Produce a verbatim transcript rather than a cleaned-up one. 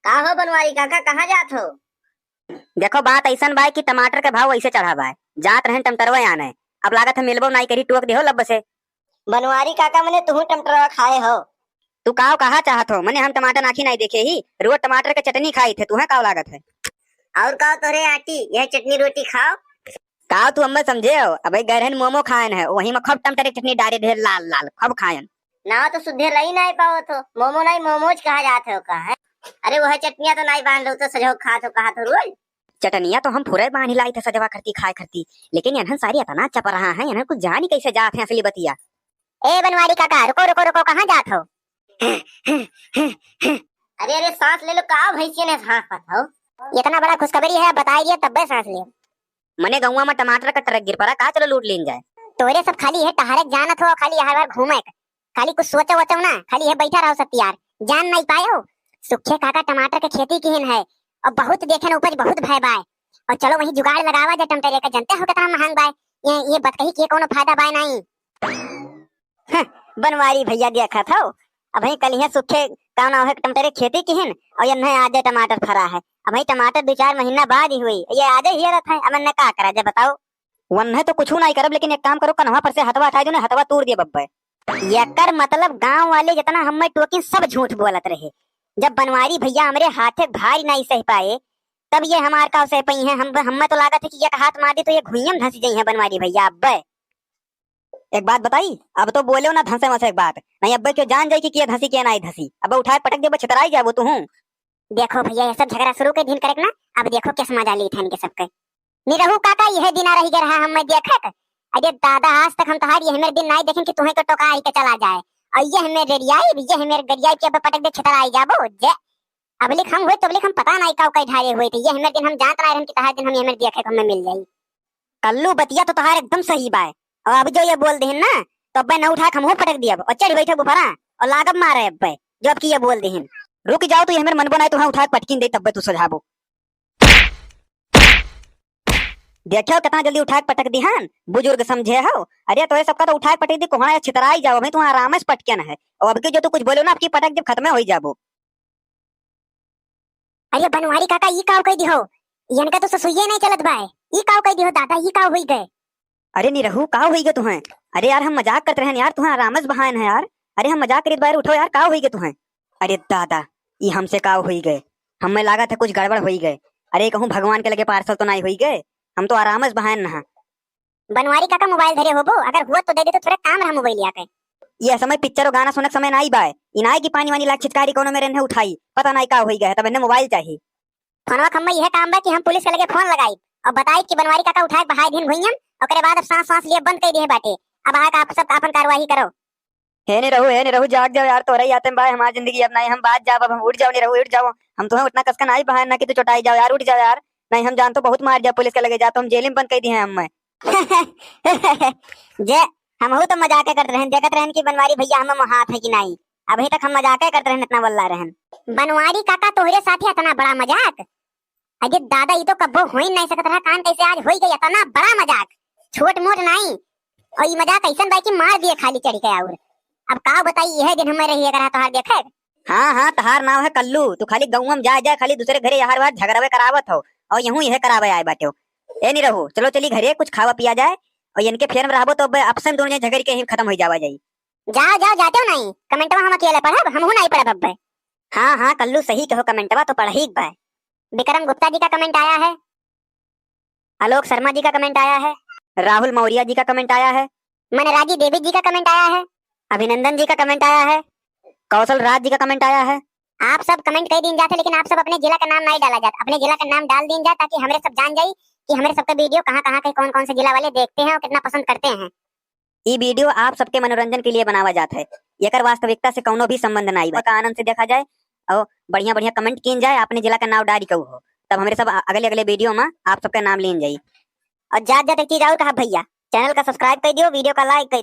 का हो बनवारी काका, कहाँ जात हो? देखो, बात अइसन बाय कि टमाटर के भाव अइसे चढ़ा बाय। जात रहन टमाटरवा आने, अब लागत है मिलबो नाई करी, टोक देहो लब से। बनवारी काका, मने तुहू टमाटरवा खाए हो? तू काव कहा चाहत हो? मने हम टमाटर आँखी नाई देखे ही, रोज टमाटर के चटनी खाई थे, तुहे काव लागत है? और काव तोरे आटी, यह चटनी रोटी खाओ। काव तू अम्मा समझे हो? अबे गए रहन मोमो खायन है, वही में खूब टमाटर के चटनी डारे ढेर लाल लाल, खूब खायन। नाव तो सुधे रही नाई पावत हो, मोमो नाई मोमोज कहा जात है ओका, है? अरे वह चटनिया तो नाई बांध लो तो सजो खात हो, कहा तो रोज। चटनिया तो हम फुरे बांध लाई थे सजवा करती खाए करती, लेकिन इन्हन सारी इतना चपराहा है, इन्हन कुछ जानी कैसे जात है असली बतिया। ए बनवारी काका, रुको, रुको, रुको, कहाँ जात हो? अरे, अरे, सांस ले लो, का भैंसिया ने सांस पात हो? इतना बड़ा खुशखबरी है, बताई दिया तब्बे सांस ले। मने गौवा में टमाटर का ट्रक गिर पड़ा, का चलो लूट लीन जाए। तोरे सब खाली है टहरे जानत हो, खाली हर बार घूमे के। खाली कुछ सोचो वोचो ना, खाली है बैठा रहो सब यार, जान नहीं पाए हो। सुखे काका टमाटर के खेती किहिन है और बहुत देखे न उपज बहुत भय बाय। और चलो वही जुगाड़ लगावा जाए टमाटर का, जनते हो कितना महंग बाय। ये, ये बतकही के कोनो फायदा बाय नहीं। हं, बनवारी भैया देखत हो, अबहीं कलिहे सुखे का नाव है टमाटर के खेती किहिन और यन्हे आजे टमाटर फरा है। अबहीं टमाटर दो चार महीना बाद ही हुई, ये आजे ही रहत है, अब इन्हें का करा जाए बताओ? वन्हे तो कुछ नहीं करब, लेकिन एक काम करो, कन्हवा पर से हथवा हटाई दो ना, हथवा तोड़ दिया बब्बे। एकर मतलब गांव वाले जितना हमें टोकिन सब झूठ बोलत रहे। जब बनवारी भैया हमरे हाथे भारी नहीं सह पाए, तब ये हमार का सह पाई हैं? हम, हमें तो लागत है कि एक हाथ मार दी तो ये घुइयम धंस जाई हैं बनवारी भैया अब्बे। एक बात बताई, अब तो बोलो ना धंसे वंसे एक बात, नहीं अब्बे क्यों जान जाई कि के धंसी के नाई धंसी, अब उठाए पटक देबो छितराई जाबो तुहूं। देखो भैया, ये सब झगड़ा शुरू के दिन करे ना, अब देखो किस मजा ली था इनके सबके। निरहू काका, यह दिन आ रही गए रहा हम मैं देखत। अरे दादा, आज तक हम तोहार ये हमेर दिन नाई देखेन कि तुहें को टोका आई के चला जाए। और ये हमेर रेडियाई, ये हमेर गरियाई के अब पटक दे छितराई जाबो जे। अबलिक हम हुए तबलिक हम पता नाई का कई ढारे हुए थे। ये हमेर दिन हम जानत रहे रहन कि तोहार दिन हम ये हमेर देखे को हमें मिल जाई। कल्लू, बतिया तो तोहार एकदम सही बाय। और अब जो ये बोल देहन ना, तो अब्बे न उठा के हमहू पटक दियब और चढ़ बैठब ऊपरा और लागब मारे अब्बे, जो अब की ये बोल देहन। रुक जाओ, तू ये हमेर मनबो नाई, तुहें उठा के पटकिन दे तब्बे तू सजाबो। देखो कितना जल्दी उठा के पटक दिहन, बुजुर्ग समझे हो। अरे तोरे सबका तो उठा के पटक दी, कोहड़ा या छितराई जाओ, अभी तू आराम से पटकिन है। और अब की जो तू कुछ बोलो ना, अब की पटक जब खत्म हो जाबो। अरे बनवारी काका, ई काव कह दिहो? इनका तो ससुइये नहीं चलत बाय। ई काव कह दिहो दादा, ई काव होई गए? अरे निरहू, काव होई गए तुहें? अरे यार, हम मजाक करत रहन यार, तुहें आराम से बहायन है यार। अरे हम मजाक करित बाय, उठो यार, काव होई गए तुहें? अरे दादा, ई हमसे काव होई गए? हमें लागत है कुछ गड़बड़ होई गए। अरे कहूँ भगवान के लगे पार्सल तो नहीं होई गए? हम तो आराम से बहायन नहा। बनवारी काका मोबाइल धरे होबो, अगर हुआ तो दे दे तो थोड़ा काम रहा मोबाइल आके। ये समय पिक्चर और गाना सुनक समय नाई बाय। इनाई की पानी वानी लाग छिचकारी कोनो मेरे ने उठाई, पता नाई का होई गए, तब इन्हें मोबाइल चाहिए। फोनवा खम्मा यह काम बा कि हम पुलिस के लगे फोन लगाई और बताई कि बनवारी काका उठाए बहाई दिन भुइयम, ओकरे बाद अब सांस सांस लिए बंद कर दिए बाटे। अब आके आप सब आपन कार्यवाही करो। हे निरहू, हे निरहू, जाग जाओ यार, तोरे याते में बाय हमार जिंदगी अब नाई, हम बाज जाब, अब हम उठ जाओ निरहू, उठ जाओ। हम तुहें उठना कसका नाई बहायन ना कि तू चोटाई जाओ यार, उठ जाओ यार। नहीं हम जानतो बहुत मार जाओ पुलिस के लगे जाओ, तो हम जेल में बंद कर दिए हैं हमें। जे, हमहू तो मजाक करत रहन, देखत रहन कि बनवारी भैया हमें मोहात है कि नाई। अभी तक हम मजाक करत रहन, इतना बल्ला रहन। बनवारी काका तोहरे साथे इतना बड़ा मजाक? अरे दादा, ई तो कब्बो हो ही नहीं सकत रहा, कान कैसे आज होई गई इतना बड़ा मजाक? छोट मोट नाई। और ई मजाक ऐसन बा कि मार दिए खाली चढ़ के और। अब का बताई, यह दिन हमें रही अगर तोहार देखे। हाँ, हाँ, तहार नाव है कल्लू, तू खाली गौवा में जाए, जाए, खाली दूसरे घरे यार बार झगड़ावे करावत हो, और यहूँ यह करावे आए बाटे हो। ए निरहू, चलो चली घरे, कुछ खावा पिया जाए, और इनके फेर में रहबो तो अब आपस में दोनों जने झगड़ के ही खत्म हो जावा जाई। जाओ, जाओ, जाते हो नहीं, कमेंटवा हम अकेले पढ़ब, हमहू नहीं पढ़ब अब। हाँ, हाँ, कल्लू सही कहो, कमेंटवा तो पढ़ही के बा। विक्रम गुप्ता जी का कमेंट आया है। आलोक शर्मा जी का कमेंट आया है। राहुल मौर्य जी का कमेंट आया है। मनराजी देवी जी का कमेंट आया है। अभिनंदन जी का कमेंट आया है। कौशल राज जी का कमेंट आया है। आप सब कमेंट कर दीन जाते, लेकिन आप सब अपने जिला का नाम नहीं डाला जाता, अपने जिला का नाम डाल दीन जाए, ताकि हमरे सब जान जाई कि हमरे सबका वीडियो कहाँ कहाँ के, कौन कौन से जिला वाले देखते हैं और कितना पसंद करते हैं। ई वीडियो आप सबके मनोरंजन के लिए बनावा जात है, एकर वास्तविकता से कौनो भी संबंध नाई बा। का आनंद से देखा जाए और बढ़िया बढ़िया कमेंट कीन जाए, अपने जिला का नाम डारी कहू हो, तब हमरे सब अगले अगले वीडियो में आप सबका नाम लीन जाई। और जात जात एक चीज और कहा भैया, चैनल का सब्सक्राइब कर दियो, वीडियो का लाइक कर